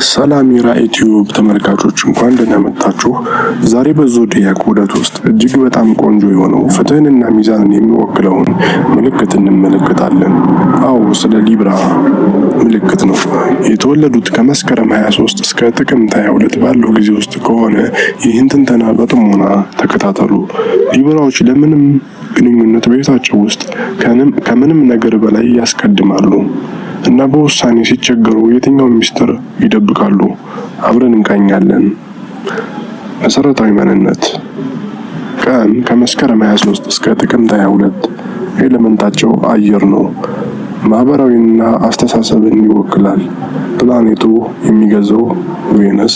ሰላም የራዕይ ቲዩብ ተመልካቾች፣ እንኳን ደህና መጣችሁ። ዛሬ በ zodiac ዑደት ውስጥ እጅግ በጣም ቆንጆ የሆነው ፍትህንና ሚዛንን የሚወክለውን ምልክት እንመለከታለን። አዎ፣ ስለ ሊብራ ምልክት ነው። የተወለዱት ከመስከረም 23 እስከ ጥቅምት 22 ባለው ጊዜ ውስጥ ከሆነ ይህን ትንተና በጥሞና ተከታተሉ። ሊብራዎች ለምንም ግንኙነት በሕይወታቸው ውስጥ ከምንም ነገር በላይ ያስቀድማሉ እና በውሳኔ ሲቸገሩ የትኛውን ሚስጥር ይደብቃሉ? አብረን እንቃኛለን። መሰረታዊ ማንነት። ቀን ከመስከረም 23 እስከ ጥቅምት 22። Element ኣቸው አየር ነው። ማህበራዊና አስተሳሰብን ይወክላል። ፕላኔቱ የሚገዛው ቬነስ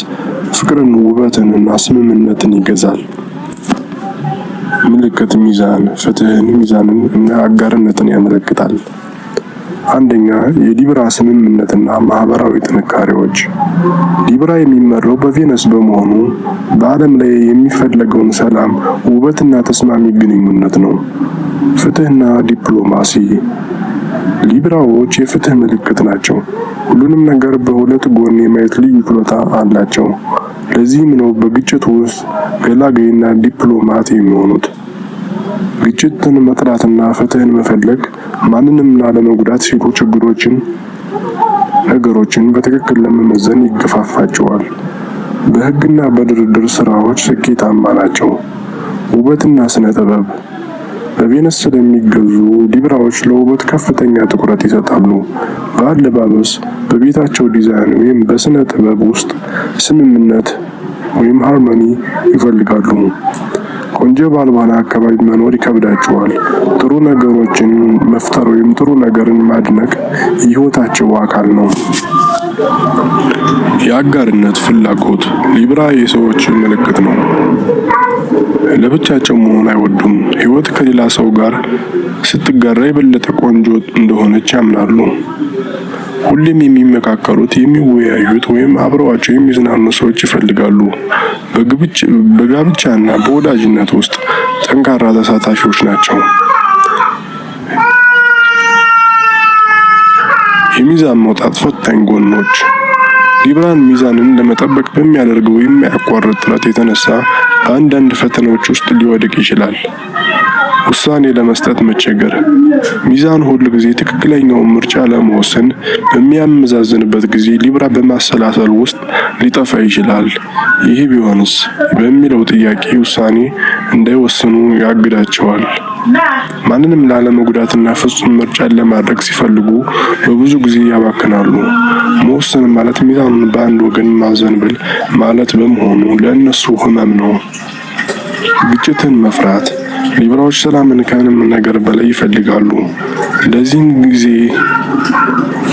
ፍቅርን፣ ውበትን እና ስምምነትን ይገዛል። ምልክት ሚዛን፣ ፍትህን፣ ሚዛንን እና አጋርነትን ያመለክታል። አንደኛ፣ የሊብራ ስምምነትና ማህበራዊ ጥንካሬዎች። ሊብራ የሚመራው በቬነስ በመሆኑ በዓለም ላይ የሚፈለገውን ሰላም፣ ውበትና ተስማሚ ግንኙነት ነው። ፍትህና ዲፕሎማሲ። ሊብራዎች የፍትህ ምልክት ናቸው። ሁሉንም ነገር በሁለት ጎን የማየት ልዩ ችሎታ አላቸው። ለዚህም ነው በግጭት ውስጥ ገላጋይና ዲፕሎማት የሚሆኑት። ግጭትን መጥላትና ፍትህን መፈለግ፣ ማንንም ላለመጉዳት ሲሉ ችግሮችን ነገሮችን በትክክል ለመመዘን ይገፋፋቸዋል። በህግና በድርድር ስራዎች ስኬታማ ናቸው። ውበትና ስነ ጥበብ። በቬነስ ስለሚገዙ ሊብራዎች ለውበት ከፍተኛ ትኩረት ይሰጣሉ። በአለባበስ፣ በቤታቸው ዲዛይን ወይም በስነ ጥበብ ውስጥ ስምምነት ወይም harmony ይፈልጋሉ። ቆንጆ ባልሆነ አካባቢ መኖር ይከብዳቸዋል። ጥሩ ነገሮችን መፍጠር ወይም ጥሩ ነገርን ማድነቅ የህይወታቸው አካል ነው። የአጋርነት ፍላጎት። ሊብራ የሰዎች ምልክት ነው። ለብቻቸው መሆን አይወዱም። ህይወት ከሌላ ሰው ጋር ስትጋራ የበለጠ ቆንጆ እንደሆነች ያምናሉ። ሁሌም የሚመካከሩት፣ የሚወያዩት ወይም አብረዋቸው የሚዝናኑ ሰዎች ይፈልጋሉ። በጋብቻና በወዳጅነት ውስጥ ጠንካራ ተሳታፊዎች ናቸው። የሚዛን መውጣት ፈታኝ ጎኖች። ሊብራን ሚዛንን ለመጠበቅ በሚያደርገው የማያቋርጥ ጥረት የተነሳ በአንዳንድ ፈተናዎች ውስጥ ሊወድቅ ይችላል። ውሳኔ ለመስጠት መቸገር። ሚዛን ሁል ጊዜ ትክክለኛውን ምርጫ ለመወሰን በሚያመዛዝንበት ጊዜ ሊብራ በማሰላሰል ውስጥ ሊጠፋ ይችላል። ይህ ቢሆንስ በሚለው ጥያቄ ውሳኔ እንዳይወስኑ ያግዳቸዋል። ማንንም ላለመጉዳትና ፍጹም ምርጫን ለማድረግ ሲፈልጉ በብዙ ጊዜ ያባክናሉ። መወሰን ማለት ሚዛኑን በአንድ ወገን ማዘንበል ማለት በመሆኑ ለእነሱ ህመም ነው። ግጭትን መፍራት። ሊብራዎች ሰላምን ከምንም ነገር በላይ ይፈልጋሉ።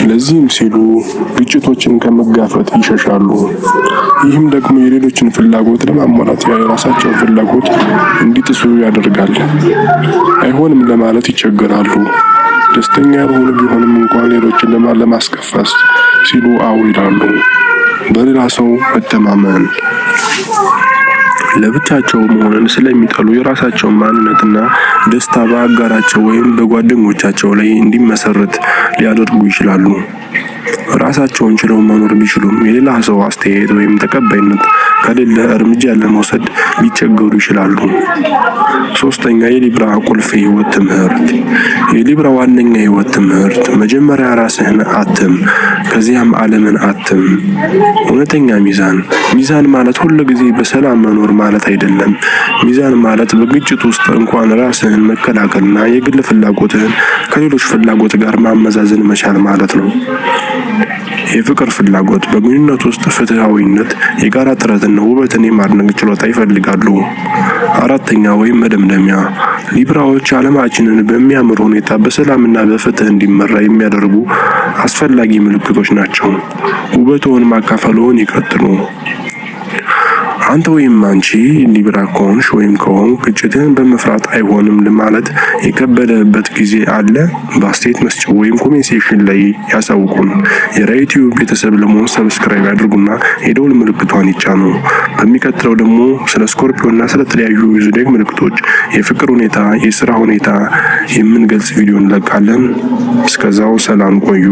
ለዚህም ሲሉ ግጭቶችን ከመጋፈጥ ይሸሻሉ። ይህም ደግሞ የሌሎችን ፍላጎት ለማሟላት የራሳቸውን ፍላጎት እንዲጥሱ ያደርጋል። አይሆንም ለማለት ይቸገራሉ። ደስተኛ ያልሆኑ ቢሆንም እንኳን ሌሎችን ለማስከፋት ሲሉ አዎ ይላሉ። በሌላ ሰው መተማመን። ለብቻቸው መሆንን ስለሚጠሉ የራሳቸውን ማንነትና ደስታ በአጋራቸው ወይም በጓደኞቻቸው ላይ እንዲመሰረት ሊያደርጉ ይችላሉ። ራሳቸውን ችለው መኖር ቢችሉም የሌላ ሰው አስተያየት ወይም ተቀባይነት ከሌለ እርምጃ ለመውሰድ ሊቸገሩ ይችላሉ። ሶስተኛ፣ የሊብራ ቁልፍ የህይወት ትምህርት። የሊብራ ዋነኛ የህይወት ትምህርት መጀመሪያ ራስህን አትም፣ ከዚያም ዓለምን አትም። እውነተኛ ሚዛን። ሚዛን ማለት ሁል ጊዜ በሰላም መኖር ማለት አይደለም። ሚዛን ማለት በግጭት ውስጥ እንኳን ራስህን መከላከልና የግል ፍላጎትህን ከሌሎች ፍላጎት ጋር ማመዛዘን መቻል ማለት ነው። የፍቅር ፍላጎት። በግንኙነት ውስጥ ፍትሃዊነት፣ የጋራ ጥረትና ውበትን የማድነቅ ችሎታ ይፈልጋሉ። አራተኛ ወይም መደምደሚያ፣ ሊብራዎች ዓለማችንን በሚያምር ሁኔታ በሰላምና በፍትህ እንዲመራ የሚያደርጉ አስፈላጊ ምልክቶች ናቸው። ውበትዎን ማካፈልዎን ይቀጥሉ። አንተ ወይም አንቺ ሊብራ ከሆንሽ ወይም ከሆንክ ግጭትን በመፍራት አይሆንም ለማለት የከበደበት ጊዜ አለ? በአስተያየት መስጫው ወይም comment section ላይ ያሳውቁን። የራይቲዩ ቤተሰብ ለመሆን subscribe ያድርጉና የደውል ምልክቷን ይጫኑ። በሚቀጥለው ደግሞ ስለ ስኮርፒዮ እና ስለተለያዩ የ zodiac ምልክቶች የፍቅር ሁኔታ፣ የስራ ሁኔታ የምንገልጽ ቪዲዮ እንለቃለን። እስከዛው ሰላም ቆዩ።